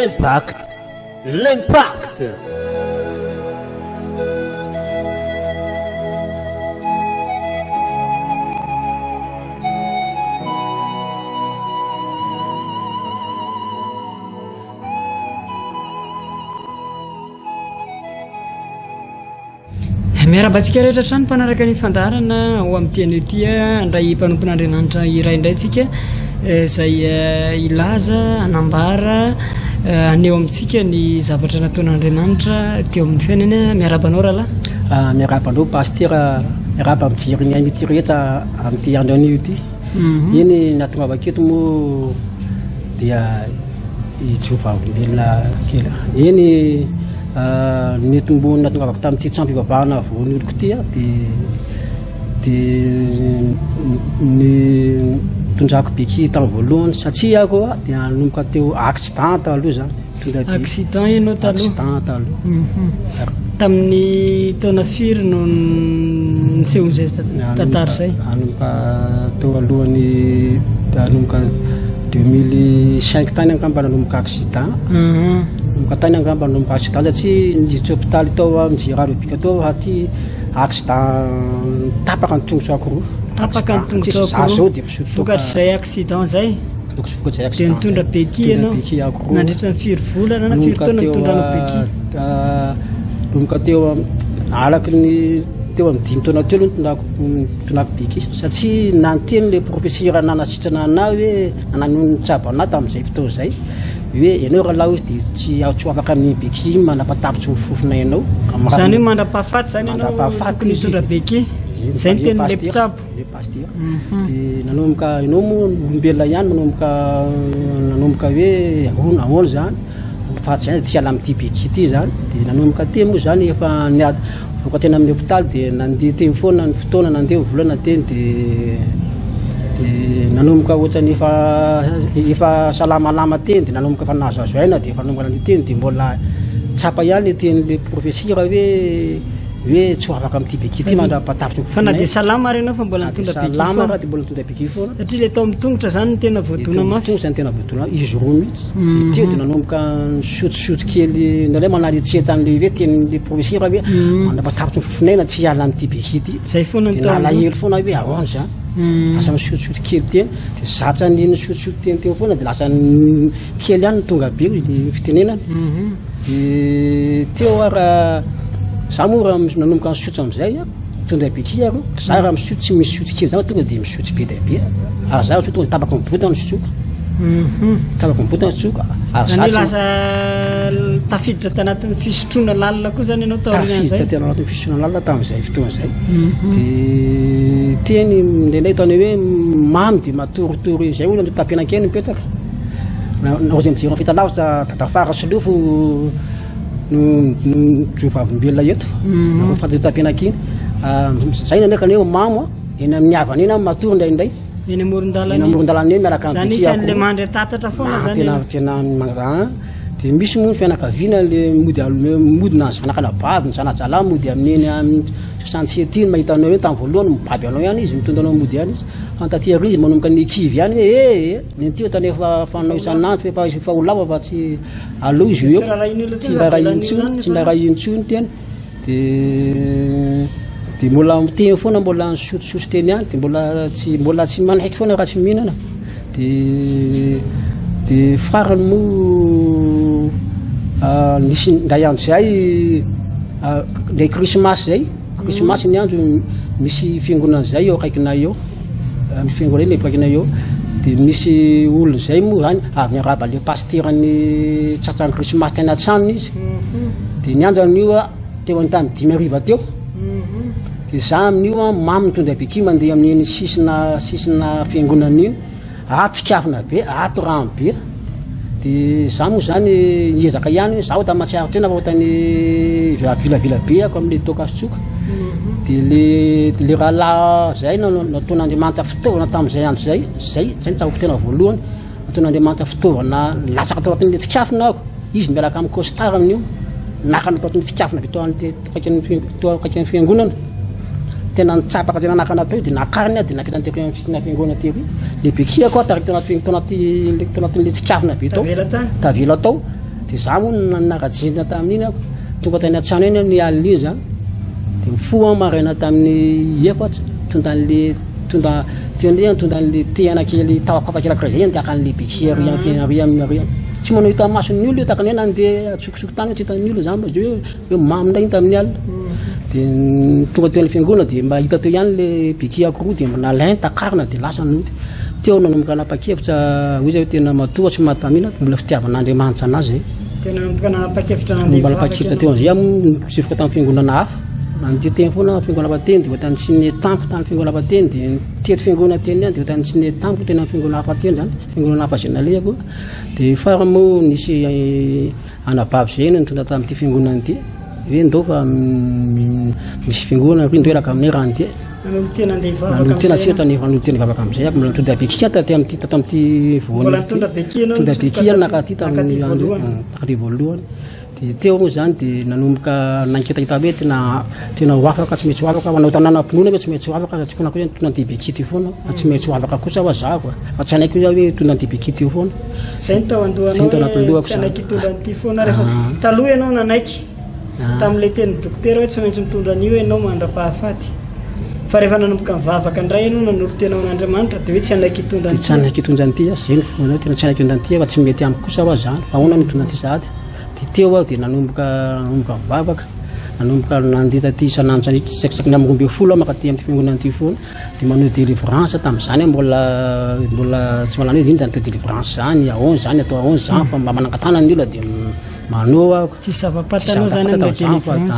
L'impact, l'impact. Miarahaba antsika rehetra hatrany mpanaraka ny fandaharana ao amin'ity anio ity. Handray mpanompon'Andriamanitra iray indray tsika izay hilaza, hanambara, haneho amintsika ny zavatra nataon'Andriamanitra teo amin'ny fiainany. Miarahaba anao rahalahy. Ah, miarahaba anao pasitera, miarahaba mijery ny aina ity rehetra amin'ity andro anio ity. Mhm. Eny nahatongavako eto moa dia hijoro vavolombelona kely. Eny ah, nitombo nahatongavako tamin'ity tsampivavahana voan'oloko ity aho dia dia ny nitondrako béquille tamin'ny voalohany satria aho dia nanomboka teo accident taloha zany. Tonga be. Accident ianao taloha? Accident taloha. Mhm. Tamin'ny taona firy no nisehoan'izay tantara izay? Nanomboka teo alohan'ny nanomboka 2005 tany angamba nanomboka accident. Mhm. Nanomboka tany angamba nanomboka accident satria niditra hopitaly tao aho mijery aerobika tao aho aty accident tapaka ny tongotro anankiroa. Tapaka ny tongotro Za zao dia misotro toaka. Vokatr'izay accident izay? Vokatr'izay Dia accident nitondra izay. béquille Nitondra ianao? béquille anankiroa. Nandritra ny firy volana na firy Nanomboka taona teo nitondranao a- béquille? ah, nanomboka teo am- araky ny teo amin'ny dimy taona teo aloha nitondrako nitondrako béquille satria nanteny le professeur nanasitrana anah hoe nanano nitsabo anah tamin'izay fotoana izay hoe ianao rahalahy hozy dia tsy tsy ho afaka amin'ny béquille iny mandra-pahatapitry ny fofona ianao. Izany hoe mandra-pahafaty izany ianao Mandra-pahafaty tokony izy hitondra dia- béquille. Izay ny tenin'ilay Pasteur. mpitsabo. Le pasteur. Dia nanomboka ianao moa olombelona ihany manomboka nanomboka hoe ahoana ahoana izany fa tsy hay tsy hiala amin'ity béquille ity izany. Dia nanomboka teny moa izany efa niady voaka teny amin'ny hopitaly dia nandeha teny foana ny fotoana nandeha ny volana teny dia dia nanomboka ohatran'ny efa efa salamalama teny dia nanomboka efa nahazoazo aina dia efa nanomboka nandeha teny dia mbola tsapa ihany le tenin'le professeur hoe hoe tsy ho afaka amin'ity béquille ity mandra-pahatapitry ny Fa na dia fofonay. salama ary ianao fa mbola Na dia nitondra béquille salama foana. raha dia mbola nitondra béquille foana. Satria ilay tao amin'ny tongotra izany no tena voadona mafy. Tongotra no tena voadona, izy roa mihitsy. Dia teo dia nanomboka nisotrosotra kely, indraindray manary hetseheta an'ilay hoe tenin'ilay professeur hoe mandra-pahatapitry ny fofonay na tsy hiala amin'ity béquille ity. Izay foana no Dia tao amin'ny nalahelo foana hoe ahoana izany. Lasa nisotrosotra kely teny, dia zatra an'iny nisotrosotra teny teo foana dia lasa kely ihany no tonga be hoy ny fitenenana. Dia teo aho raha za moa raha nanomboka nisotro amin'izay a, mitondra béquille aho, za raha misotro tsy misotro kely zany tonga dia misotro be dia be, ary za tonga dia tapaka mibota ny sotroka, tapaka mibota ny sotroka, ary za Zany hoe tsy lasa tafiditra tanatin'ny fisotroana lalina koa zany ianao taorian'izay? tafiditra teo anatin'ny fisotroana lalina tamin'izay fotoana izay. Dia teny indraindray ataony hoe mamy dia matoritory izay hono no tapenakena mipetraka. Nahozy mijery amin'ny fahitalavitra Dadafara Solofo no mijoro vavolombelona eto. Nareo fantatra eto Tapenaka iny. Zay ny anay hoe mamo eny amin'ny havana eny aho matory indraindray. Eny amoron-dalana. Eny amoron-dalana eny miaraka amin'ny Zany isan'ilay mandry an-tatatra foana zany. Tena tena mandry dia misy moa ny fianakaviana le mody mody na ny zanaka anabavy ny zana-jalahy mody amin'iny amin'ny 67 iny mahita anao eny tamin'ny voalohany mibaby anao ihany izy mitondra anao mody ihany izy fa taty aoriana izy manomboka ny kivy ihany hoe eh Ny an'ity ohatran'ny efa fanao isan'andro efa efa ho lava fa tsy aleo izy eo. Tsy raharahiana intsony, tsy raharahiana intsony tena. Dia dia mbola miteny foana mbola nisotrosotra teny ihany dia mbola tsy mbola tsy manaiky foana raha tsy mihinana. Dia dia farany moa nisy indray andro izay ilay krismasy izay, krismasy ny andro misy fiangonana izay eo akaikinay eo. Amin'ny fiangonana iny akaikinay eo dia misy olona izay moa zany avy niarahaba le pasiteran'ny tratran'ny krismasy teny an-tranony izy dia ny andro an'io a teo an-tany 5 hariva teo dia za amin'io a mamo mitondra béquille mandeha amin'iny sisina sisina fiangonana iny Ato tsikafona be, ato rano be. Dia za moa zany niezaka ihany hoe za ohatran'ny mahatsiaro tena fa ohatran'ny vilavilavila be ako amin'le toaka sy tsoka. Dia le le rahalahy zay no nataon'Andriamanitra fitaovana tamin'izay andro zay, zay zay no tsaroako tena voalohany, nataon'Andriamanitra fitaovana latsaka tao anatin'le tsikafona aho. Izy miaraka amin'ny costard amin'io, naka ny tao anatin'ny tsikafona be tao anaty teo akaikin'ny fiangonana. Tena nitsapaka tena nakana teo dia nakariny aho dia napetrany tery amin'ny sisina fiangonana tery. Le béquille koa tary tao anaty tao anaty tao anatin'le tsikafona be tao. Tavela tany. Tavela tao. Dia za moa nanara-jinjina tamin'iny aho. Tonga tany an-trano eny ny alina iny zany. Dia mifoha aho maraina tamin'ny efatra, tonda an'le tonda teo indray tonda an'le tehana kely tahokafa kely anankiray zay nitaka an'le béquille ary amin'ny ary amin'ny ary. Tsy manao hita mason'ny olona io tahaka ny hoe nandeha antsokosoko tany tsy hitan'ny olona zany fa hoe hoe mamy indray iny tamin'ny alina. Dia tonga teo amin'ny fiangonana dia mba hita teo ihany le béquille anankiroa dia mba nalainy takarina dia lasa nody. Teo aho nanomboka nanapa-kevitra hoy izy hoe tena matoa tsy mahatamina mbola fitiavan'Andriamanitra anazy zay. Tena nanomboka nanapa-kevitra nandeha Mbola nanapa-kevitra teo amizay aho nitsofoka tamin'ny fiangonana hafa. Nandeha teny foana fiangonana hafa teny dia ohatran'ny tsy nety tamiko tamin'ny fiangonana hafa teny dia nitety fiangonana teny ihany dia ohatran'ny tsy nety tamiko teny amin'ny fiangonana hafa teny zany, fiangonana hafa izay nalehako. Dia farany moa nisy anabavy izay no nitondra tamin'ity fiangonana ity hoe ndao fa misy fiangonana ry ndao hiaraka aminay raha andeha. Nanolo-tena andeha hivavaka Nanolo-tena amin'izay tsy tany nanolo-tena hivavaka amin'izay aho, mbola nitondra bequille taty amin'ity tato amin'ity voalohany Mbola ity. nitondra bequille ianao Nitondra nitsofoka bequille taty- nakaty tamin'ny nakaty andro voalohany. nakaty voalohany. Dia teo moa izany dia nanomboka nangetaheta hoe tena tena ho afaka tsy maintsy ho afaka manao tanàna am-pinoana hoe tsy maintsy ho afaka fa tsy koa hoe nitondra an'ity bequille ity foana fa tsy maintsy ho afaka kosa hoa zaho a. Fa tsy hanaiky hoe hitondra an'ity bequille ity foana. Zay no tao Zay an-dohanao no tao anatin'ny hoe lohako tsy zany. hanaiky hitondra an'ity foana rehefa taloha ianao nanaiky. Tamin'ilay tenin'ny dokotera hoe tsy maintsy mitondra an'io ianao mandra-pahafaty. Fa rehefa nanomboka nivavaka indray ianao nanolo-tena ho an'Andriamanitra dia hoe tsy hanaiky hitondra Dia an'ity. tsy hanaiky hitondra an'ity aho, izay no finoanao, tena tsy hanaiky hitondra an'ity aho fa tsy mety amiko kosa hoa zany, fa ahoana no hitondra an'ity sahady? Dia teo aho dia nanomboka nanomboka nivavaka, nanomboka nandeha taty isan'andro isan'andro, isaky ny amin'ny 12 aho mankaty amin'ity fiangonana ity foana, dia manao délivrance, tamin'izany aho mbola mbola tsy mahalala hoe inona izany atao délivrance izany, ahoana izany atao ahoana izany, fa mba manangan-tanana ny olona dia Manoa aho. Tsisy zava-patanao zany amin'ny délivrance.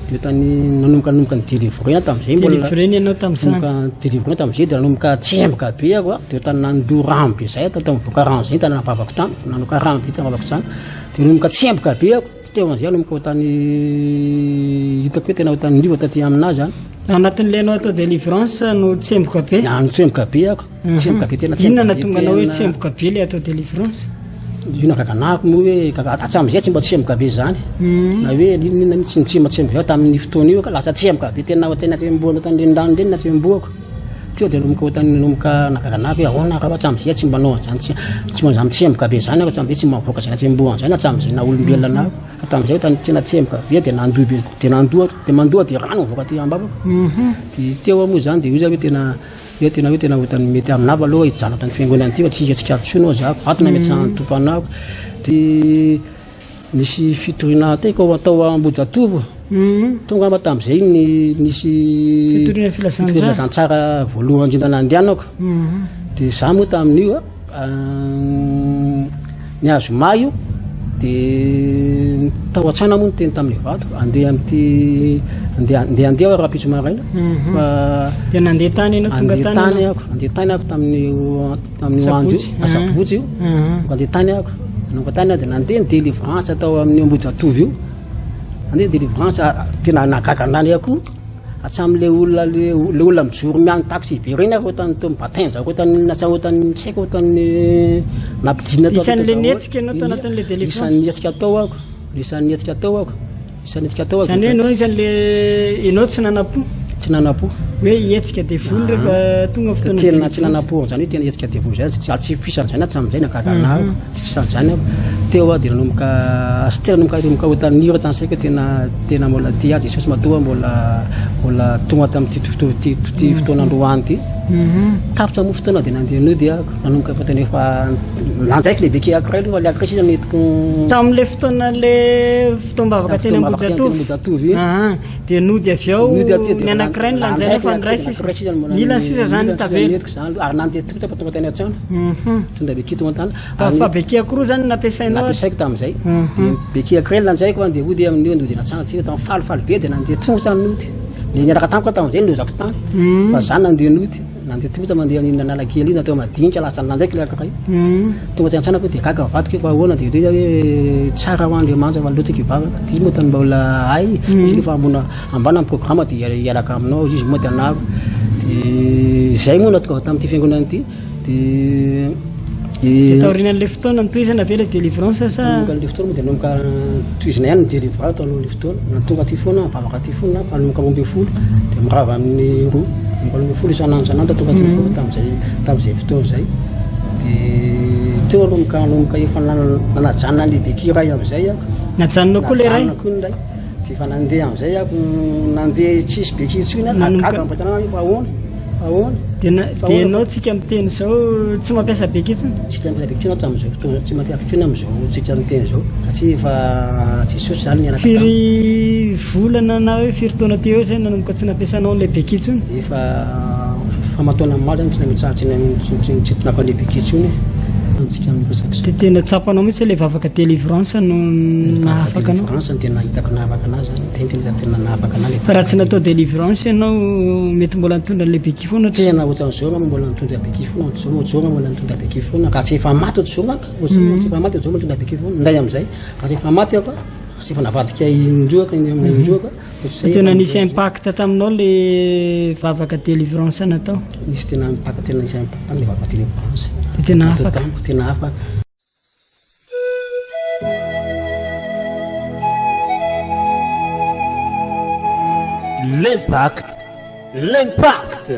Dia tany nanomboka nanomboka ny délivré aho tamin'izay mbola. Délivré ny ianao tamin'izany. Nanomboka délivré tamin'izay dia nanomboka tsemboka be aho a. Dia tany nandoa rano be zay aho, tany mivoaka rano zay tany vavako tany, nanoka rano be tany vavako tany. Dia nanomboka tsemboka be aho. Teo amin'izay aho nanomboka tany hitako hoe tena tany niova taty aminahy zany. Anatin'ilay anao atao délivrance no tsemboka be? Ah, nitsemboka be aho. Tsemboka be tena Inona nahatonga anao hoe tsemboka be ilay atao délivrance? Io nahagaga anahako moa hoe gaga hatramin'izay tsy mba tsemboka be zany. Na hoe n'inona n'inona tsy tsy mba tsemboka tamin'ny fotoana io ka lasa tsemboka be tena tena tsembohana tany renirano ireny natsembohako. Teo dia nanomboka ohatran'ny nanomboka nahagaga anahako hoe ahoana raha hatramin'izay tsy mba nanao an'izany tsy tsy mba mitsemboka be zany aho hatramin'izay tsy mba mivoaka izany hatsembohana izany hatramin'izay naha olombelona anahako. Hatramin'izay ohatran'ny tena tsemboka be dia nandoa be dia nandoa dia mandoa dia rano mivoaka aty am-bavako. Dia teo aho moa zany dia io zany hoe tena Hoe tena hoe tena ohatran'ny mety aminah aloha hijanona ato fiangonana ity fa tsy hihetsika ato intsony aho za ato no ametrahan'ny Tompo anah de nisy fitoriana teko atao Ambohijatovo tonga aho tamin'izay ny nisy Fitoriana filazantsara. filazantsara voalohany indrindra nandehanako de za moa tamin'io a Ny azoma io dia tao an-tsaina moa ny teny tamin'ny vadiko andeha amin'ity andeha andeha andeha aho rahampitso maraina mhm. fa dia nandeha tany ianao tonga andeha tany aho andeha tany aho tamin'ny tamin'io andro io Sabotsy. asabotsy io Mhm. andeha tany aho nanomboka tany aho dia nandeha ny délivrance tao amin'ny Ambohijatovo io nandeha ny délivrance tena nahagaga anay koa Hatramin'le olona le le olona mijoro miandry taxi be ireny ary ohatran'ny toa mibatenjaka ohatran'ny na tsy ohatran'ny tsy haiko ohatran'ny nampidinina tao Isan'le daholo. nihetsika ianao tao anatin'le délivrance? Isan'ny nihetsika tao aho. Isan'ny nihetsika tao aho. Isan'ny nihetsika tao aho. Izany hoe ianao isan'le ianao tsy nanam-po Tsy nanam-po. hoe hihetsika devoly rehefa tonga fotoana Tena tsy délivrance. nanam-po an'izany hoe tena hihetsika devoly zany tsy tsy fisan'izany hatramin'izay nahagaga anahy. Tsy fisan'izany aho. Teo aho dia nanomboka sy tena nanomboka nanomboka ohatran'ny nihira ny saiko hoe tena tena mbola tia ahy Jesosy matoa mbola mbola tonga tamin'ity ty ty fotoana androany ity. Tapitra moa fotoana dia nandeha nody aho nanomboka efa tena efa lanjaiko le béquille anankiray aloha fa le anankiray sisa nentiko Tamin'le fotoana le fotoam-bavaka teny Fotoam-bavaka teny Ambohijatovo. Ambohijatovo iny. Aha. Dia nody avy ao Nody aty dia ny anankiray no lanjaina fa ny iray sisa. Ny ilany sisa zany tavela. Nentiko zany aloha ary nandeha tongotra fa tonga tany an-trano. Tonga béquille tonga an-tany. Fa fa béquille anankiroa zany no nampiasainao. Nampiasaiko tamin'izay. Dia béquille anankiray no lanjaiko an, dia hody amin'io nody an-trano atsika tamin'ny falifaly be dia nandeha tongotra nody. Ny niaraka tamiko tamin'izay nilozako tany. Fa za nandeha nody, nandeha tongotra mandeha amin'iny Analakely iny natao madinika lasa lanjaiko ilay anankiray. Tonga tany an-trano aho dia gaga vadiko hoe fa ahoana dia hoe hoe tsara ho Andriamanitra fa aleo tsika hivavaka. Dia izy moa tany mbola hay, izy aloha fa ambona ambana ny programme dia hiaraka aminao izy moa dia anahako. Dia izay moa nahatonga tamin'ity fiangonana ity. Dia Dia taorianan'ilay fotoana notohizana ve ilay délivrance sa? Nanomboka an'ilay fotoana moa dia nanomboka tohizina ihany ny délivrance tao alohan'ilay fotoana. Na tonga aty foana, mivavaka aty foana, manomboka 12 dia mirava amin'ny roa. Manomboka 12 isan'andro isan'andro tonga aty foana tamin'izay tamin'izay fotoana izay. Dia Teo aloha ka nanomboka efa nanajanona an'ilay béquille iray amin'izay aho. Najanonao koa ilay iray? Najanona koa ny iray. Dia efa nandeha amin'izay aho, nandeha tsisy béquille intsony aho, gaga ny tanàna hoe fa ahoana? Fa ahoana? Dia na- dia ianao tsika miteny izao tsy mampiasa béquille intsony? Tsika mampiasa béquille intsony hatramin'izao fotoana, tsy mampiasa intsony amin'izao tsika miteny izao satria efa Jesosy izany niaraka tamiko. Firy volana na hoe firy taona teo eo izay nanomboka tsy nampiasanao an'ilay béquille intsony? Efa efa aman-taonany maro zany tsy nametrahako tsy tsy tsy nitondrako an'ilay béquille intsony e. Amintsika miresaka izao. Dia tena tsapanao mihitsy hoe ilay vavaka délivrance no nahafaka anao? Délivrance no tena hitako nahafaka anahy zany, tena tena hitako tena nahafaka anahy ilay Fa raha tsy natao délivrance ianao mety mbola nitondra an'ilay béquille foana Tena ohatran'izao angamba mbola nitondra béquille foana, ohatr'izao ohatr'izao angamba mbola nitondra béquille foana, raha tsy efa maty ohatr'izao angamba, ohatr'izao raha tsy efa maty ohatr'izao mbola nitondra béquille foana, indray amin'izay raha tsy efa maty aho ka, raha tsy efa navadika indroa ka, indroa ka. Tena nisy impact taminao le vavaka délivrance natao? Nisy tena impact, tena nisy impact tamiko le vavaka délivrance. Dia tena afaka? Tena afaka. L'impact, l'impact.